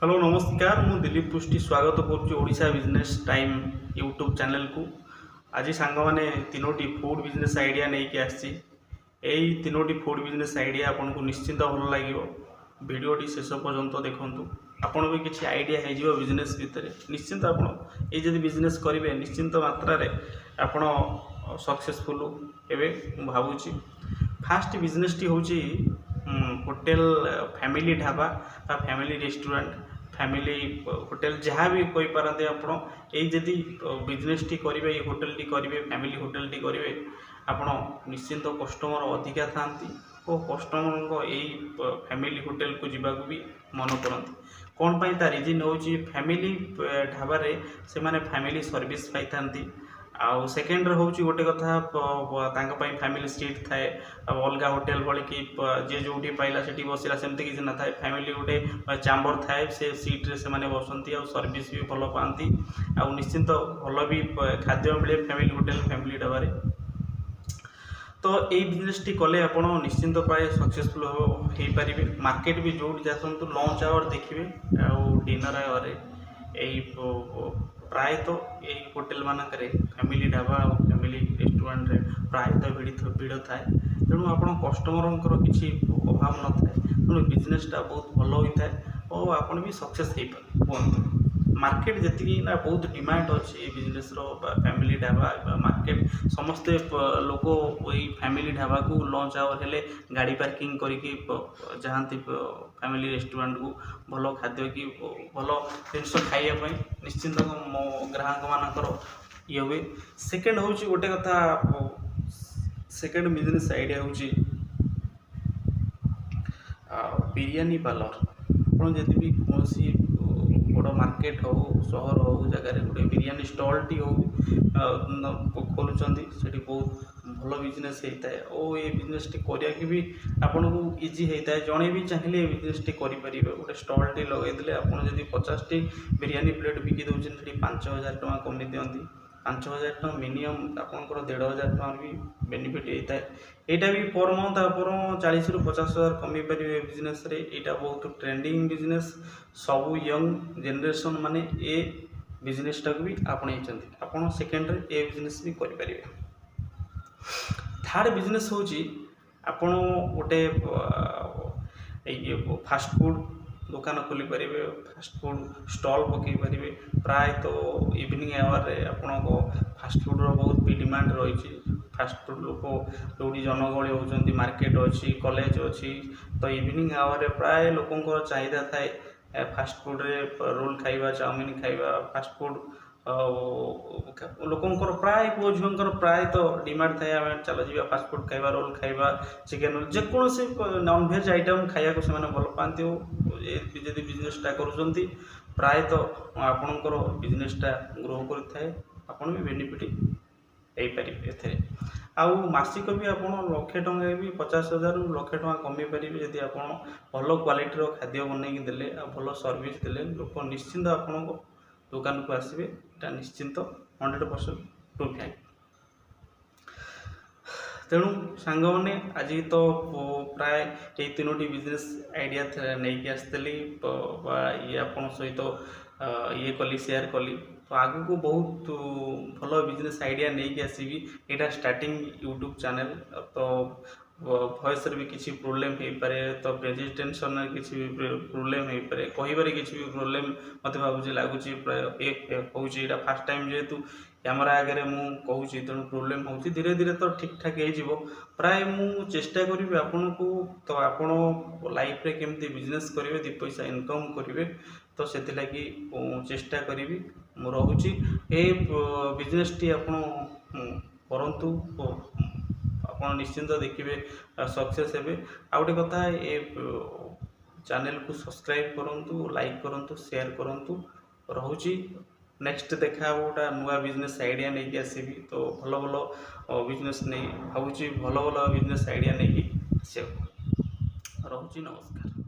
Hello, ନମସ୍କାର। ମୁଁ ଦିଲ୍ଲୀପ ପୃଷ୍ଟି ସ୍ୱାଗତ କରୁଛି ଓଡ଼ିଶା ବିଜନେସ୍ ଟାଇମ୍ ୟୁଟ୍ୟୁବ୍ ଚ୍ୟାନେଲକୁ। ଆଜି ସାଙ୍ଗମାନେ, ତିନୋଟି ଫୁଡ଼୍ ବିଜନେସ୍ ଆଇଡ଼ିଆ ନେଇକି ଆସିଛି। ଏଇ ତିନୋଟି ଫୁଡ଼୍ ବିଜନେସ୍ ଆଇଡ଼ିଆ ଆପଣଙ୍କୁ ନିଶ୍ଚିନ୍ତ ଭଲ ଲାଗିବ। ଭିଡ଼ିଓଟି ଶେଷ ପର୍ଯ୍ୟନ୍ତ ଦେଖନ୍ତୁ, ଆପଣ ବି କିଛି ଆଇଡ଼ିଆ ହେଇଯିବ ବିଜନେସ୍ ଭିତରେ। ନିଶ୍ଚିନ୍ତ ଆପଣ ଏଇ ଯଦି ବିଜନେସ୍ କରିବେ, ନିଶ୍ଚିନ୍ତ ମାତ୍ରାରେ ଆପଣ ସକ୍ସେସଫୁଲ୍ ହେବେ ମୁଁ ଭାବୁଛି। ଫାଷ୍ଟ ବିଜନେସ୍ଟି ହେଉଛି ହୋଟେଲ, ଫ୍ୟାମିଲି ଢାବା ବା ଫ୍ୟାମିଲି ରେଷ୍ଟୁରାଣ୍ଟ, ଫ୍ୟାମିଲି ହୋଟେଲ, ଯାହା ବି କହିପାରନ୍ତି ଆପଣ। ଏଇ ଯଦି ବିଜନେସ୍ଟି କରିବେ, ଏଇ ହୋଟେଲଟି କରିବେ, ଫ୍ୟାମିଲି ହୋଟେଲଟି କରିବେ ଆପଣ, ନିଶ୍ଚିନ୍ତ କଷ୍ଟମର ଅଧିକା ଥାଆନ୍ତି ଓ କଷ୍ଟମରଙ୍କ ଏଇ ଫ୍ୟାମିଲି ହୋଟେଲକୁ ଯିବାକୁ ବି ମନ କରନ୍ତି। କ'ଣ ପାଇଁ? ତା ରିଜିନ୍ ହେଉଛି, ଫ୍ୟାମିଲି ଢାବାରେ ସେମାନେ ଫ୍ୟାମିଲି ସର୍ଭିସ୍ ପାଇଥାନ୍ତି। ଆଉ ସେକେଣ୍ଡରେ ହେଉଛି ଗୋଟେ କଥା, ତାଙ୍କ ପାଇଁ ଫ୍ୟାମିଲି ସିଟ୍ ଥାଏ। ଆଉ ଅଲଗା ହୋଟେଲ ଭଳି କି ଯିଏ ଯେଉଁଠି ପାଇଲା ସେଠି ବସିଲା, ସେମିତି କିଛି ନଥାଏ। ଫ୍ୟାମିଲି ଗୋଟେ ଚାମ୍ବର ଥାଏ, ସେ ସିଟ୍ରେ ସେମାନେ ବସନ୍ତି ଆଉ ସର୍ଭିସ୍ ବି ଭଲ ପାଆନ୍ତି। ଆଉ ନିଶ୍ଚିନ୍ତ ଭଲ ବି ଖାଦ୍ୟ ମିଳେ ଫ୍ୟାମିଲି ହୋଟେଲ, ଫ୍ୟାମିଲି ଢାବାରେ। ତ ଏଇ ବିଜନେସଟି କଲେ ଆପଣ ନିଶ୍ଚିନ୍ତ ପ୍ରାୟ ସକ୍ସେସଫୁଲ୍ ହେଇପାରିବେ। ମାର୍କେଟ ବି ଯେଉଁଠି ଆସନ୍ତୁ, ଲଞ୍ଚ ଆୱାର ଦେଖିବେ ଆଉ ଡିନର ଆୱାରରେ ଏଇ ପ୍ରାୟତଃ ଏଇ ହୋଟେଲ ମାନଙ୍କରେ, ଫ୍ୟାମିଲି ଢାବା ଆଉ ଫ୍ୟାମିଲି ରେଷ୍ଟୁରାଣ୍ଟରେ ପ୍ରାୟତଃ ଭିଡ଼ ଥାଏ। ତେଣୁ ଆପଣ କଷ୍ଟମରଙ୍କର କିଛି ଅଭାବ ନଥାଏ। ତେଣୁ ବିଜନେସଟା ବହୁତ ଭଲ ହୋଇଥାଏ ଓ ଆପଣ ବି ସକ୍ସେସ୍ ହେଇପାରିବେ ହୁଅନ୍ତୁ। ମାର୍କେଟ ଯେତିକି ନା ବହୁତ ଡିମାଣ୍ଡ ଅଛି ଏ ବିଜନେସର ବା ଫ୍ୟାମିଲି ଢାବା ବା ମାର୍କେଟ। ସମସ୍ତେ ଲୋକ ଏଇ ଫ୍ୟାମିଲି ଢାବାକୁ ଲଞ୍ଚ ଆୱାର ହେଲେ ଗାଡ଼ି ପାର୍କିଂ କରିକି ଯାଆନ୍ତି ଫ୍ୟାମିଲି ରେଷ୍ଟୁରାଣ୍ଟକୁ, ଭଲ ଖାଦ୍ୟ କି ଭଲ ଜିନିଷ ଖାଇବା ପାଇଁ। ନିଶ୍ଚିନ୍ତ ମୋ ଗ୍ରାହକମାନଙ୍କର ଇଏ ହୁଏ। ସେକେଣ୍ଡ ହେଉଛି ଗୋଟେ କଥା, ସେକେଣ୍ଡ ବିଜନେସ୍ ଆଇଡ଼ିଆ ହେଉଛି ବିରିୟାନୀ ପାର୍ଲର। ଆପଣ ଯଦି ବି କୌଣସି ବଡ଼ ମାର୍କେଟ ହଉ, ସହର ହଉ, ଜାଗାରେ ଗୋଟେ ବିରିୟାନୀ ଷ୍ଟଲ୍ଟି ହଉ ଖୋଲୁଛନ୍ତି, ସେଠି ବହୁତ ଭଲ ବିଜନେସ୍ ହେଇଥାଏ ଓ ଏ ବିଜନେସ୍ଟି କରିବାକୁ ବି ଆପଣଙ୍କୁ ଇଜି ହେଇଥାଏ। ଜଣେ ବି ଚାହିଁଲେ ଏ ବିଜନେସ୍ଟି କରିପାରିବେ। ଗୋଟେ ଷ୍ଟଲ୍ଟି ଲଗାଇଦେଲେ ଆପଣ ଯଦି 50ଟି ବିରିୟାନୀ ପ୍ଲେଟ୍ ବିକି ଦେଉଛନ୍ତି, ସେଠି 5000 ଟଙ୍କା କମେଇ ଦିଅନ୍ତି। 5000 ଟଙ୍କା ମିନିମମ୍ ଆପଣଙ୍କର 1500 ଟଙ୍କାର ବି ବେନିଫିଟ୍ ହେଇଥାଏ। ଏଇଟା ବି ପର୍ ମନ୍ଥ ଆପଣ 40ରୁ 50 ହଜାର କମେଇ ପାରିବେ ଏ ବିଜନେସ୍ରେ। ଏଇଟା ବହୁତ ଟ୍ରେଣ୍ଡିଂ ବିଜନେସ୍। ସବୁ ୟଙ୍ଗ ଜେନେରେସନ୍ ମାନେ ଏ ବିଜନେସ୍ଟାକୁ ବି ଆପଣେଇଛନ୍ତି। ଆପଣ ସେକେଣ୍ଡରେ ଏ ବିଜନେସ୍ ବି କରିପାରିବେ। ଥାର୍ଡ଼ ବିଜନେସ୍ ହେଉଛି, ଆପଣ ଗୋଟେ ଏଇ ଫାଷ୍ଟଫୁଡ଼୍ ଦୋକାନ ଖୋଲିପାରିବେ, ଫାଷ୍ଟଫୁଡ଼୍ ଷ୍ଟଲ୍ ପକାଇ ପାରିବେ। ପ୍ରାୟତଃ ଇଭିନିଂ ଆୱାରରେ ଆପଣଙ୍କ ଫାଷ୍ଟଫୁଡ଼୍ର ବହୁତ ବି ଡିମାଣ୍ଡ ରହିଛି। ଫାଷ୍ଟଫୁଡ଼୍ ଲୋକ ଯେଉଁଠି ଜନଗହଳି ହେଉଛନ୍ତି, ମାର୍କେଟ ଅଛି, କଲେଜ ଅଛି, ତ ଇଭିନିଂ ଆୱାରରେ ପ୍ରାୟ ଲୋକଙ୍କର ଚାହିଦା ଥାଏ ଫାଷ୍ଟଫୁଡ଼୍ରେ ରୋଲ୍ ଖାଇବା, ଚାଉମିନ୍ ଖାଇବା। ଫାଷ୍ଟଫୁଡ଼୍ ଆଉ ଲୋକଙ୍କର ପ୍ରାୟ, ପୁଅ ଝିଅଙ୍କର ପ୍ରାୟତଃ ଡିମାଣ୍ଡ ଥାଏ, ଆମେ ଚାଲ ଯିବା ଫାଷ୍ଟଫୁଡ଼୍ ଖାଇବା, ରୋଲ୍ ଖାଇବା, ଚିକେନ୍ ରୋଲ୍, ଯେକୌଣସି ନନଭେଜ୍ ଆଇଟମ୍ ଖାଇବାକୁ ସେମାନେ ଭଲ ପାଆନ୍ତି। ଓ ଏ ଯଦି ବିଜନେସ୍ଟା କରୁଛନ୍ତି, ପ୍ରାୟତଃ ଆପଣଙ୍କର ବିଜନେସ୍ଟା ଗ୍ରୋ କରିଥାଏ। ଆପଣ ବି ବେନିଫିଟ୍ ହେଇପାରିବେ ଏଥିରେ। ଆଉ ମାସିକ ବି ଆପଣ ଲକ୍ଷେ ଟଙ୍କା ବି, 50 ହଜାରରୁ ଲକ୍ଷେ ଟଙ୍କା କମେଇ ପାରିବେ। ଯଦି ଆପଣ ଭଲ କ୍ୱାଲିଟିର ଖାଦ୍ୟ ବନେଇକି ଦେଲେ ଆଉ ଭଲ ସର୍ଭିସ୍ ଦେଲେ, ଲୋକ ନିଶ୍ଚିନ୍ତ ଆପଣଙ୍କ ଦୋକାନକୁ ଆସିବେ। ଏଇଟା ନିଶ୍ଚିନ୍ତ 100% ଟ୍ରୁ ଫ୍ୟାକ୍ଟ। ତେଣୁ ସାଙ୍ଗମାନେ, ଆଜି ତ ପ୍ରାୟ ଏଇ ତିନୋଟି ବିଜନେସ୍ ଆଇଡ଼ିଆ ନେଇକି ଆସିଥିଲି ବା ଇଏ ଆପଣଙ୍କ ସହିତ ଇଏ କଲି, ସେୟାର କଲି। ତ ଆଗକୁ ବହୁତ ଭଲ ବିଜନେସ୍ ଆଇଡ଼ିଆ ନେଇକି ଆସିବି। ଏଇଟା ଷ୍ଟାର୍ଟିଂ ୟୁଟ୍ୟୁବ୍ ଚ୍ୟାନେଲ୍, ତ ଭଏସ୍ରେ ବି କିଛି ପ୍ରୋବ୍ଲେମ୍ ହେଇପାରେ, ତ ପ୍ରେଜେଣ୍ଟେସନ୍ରେ କିଛି ବି ପ୍ରୋବ୍ଲେମ୍ ହେଇପାରେ, କହିବାରେ କିଛି ବି ପ୍ରୋବ୍ଲେମ୍ ମୋତେ ଭାବୁଛି ଲାଗୁଛି ପ୍ରାୟ ହେଉଛି। ଏଇଟା ଫାର୍ଷ୍ଟ ଟାଇମ୍ ଯେହେତୁ କ୍ୟାମେରା ଆଗରେ ମୁଁ କହୁଛି, ତେଣୁ ପ୍ରୋବ୍ଲେମ୍ ହେଉଛି। ଧୀରେ ଧୀରେ ତ ଠିକ୍ ଠାକ୍ ହେଇଯିବ। ପ୍ରାୟ ମୁଁ ଚେଷ୍ଟା କରିବି ଆପଣଙ୍କୁ, ତ ଆପଣ ଲାଇଫ୍ରେ କେମିତି ବିଜନେସ୍ କରିବେ, ଦୁଇ ପଇସା ଇନକମ୍ କରିବେ, ତ ସେଥିଲାଗି ମୁଁ ଚେଷ୍ଟା କରିବି। ମୁଁ ରହୁଛି। ଏ ବିଜନେସ୍ଟି ଆପଣ କରନ୍ତୁ, ଆପଣ ନିଶ୍ଚିନ୍ତ ଦେଖିବେ ସକ୍ସେସ୍ ହେବେ। ଆଉ ଗୋଟେ କଥା, ଏ ଚ୍ୟାନେଲକୁ ସବସ୍କ୍ରାଇବ୍ କରନ୍ତୁ, ଲାଇକ୍ କରନ୍ତୁ, ସେୟାର କରନ୍ତୁ। ରହୁଛି। ନେକ୍ସଟ ଦେଖା ହେବ, ଗୋଟେ ନୂଆ ବିଜନେସ୍ ଆଇଡ଼ିଆ ନେଇକି ଆସିବି। ତ ଭଲ ଭଲ ବିଜନେସ୍ ନେଇ ଭାବୁଛି, ଭଲ ଭଲ ବିଜନେସ୍ ଆଇଡ଼ିଆ ନେଇକି ଆସିବାକୁ। ରହୁଛି, ନମସ୍କାର।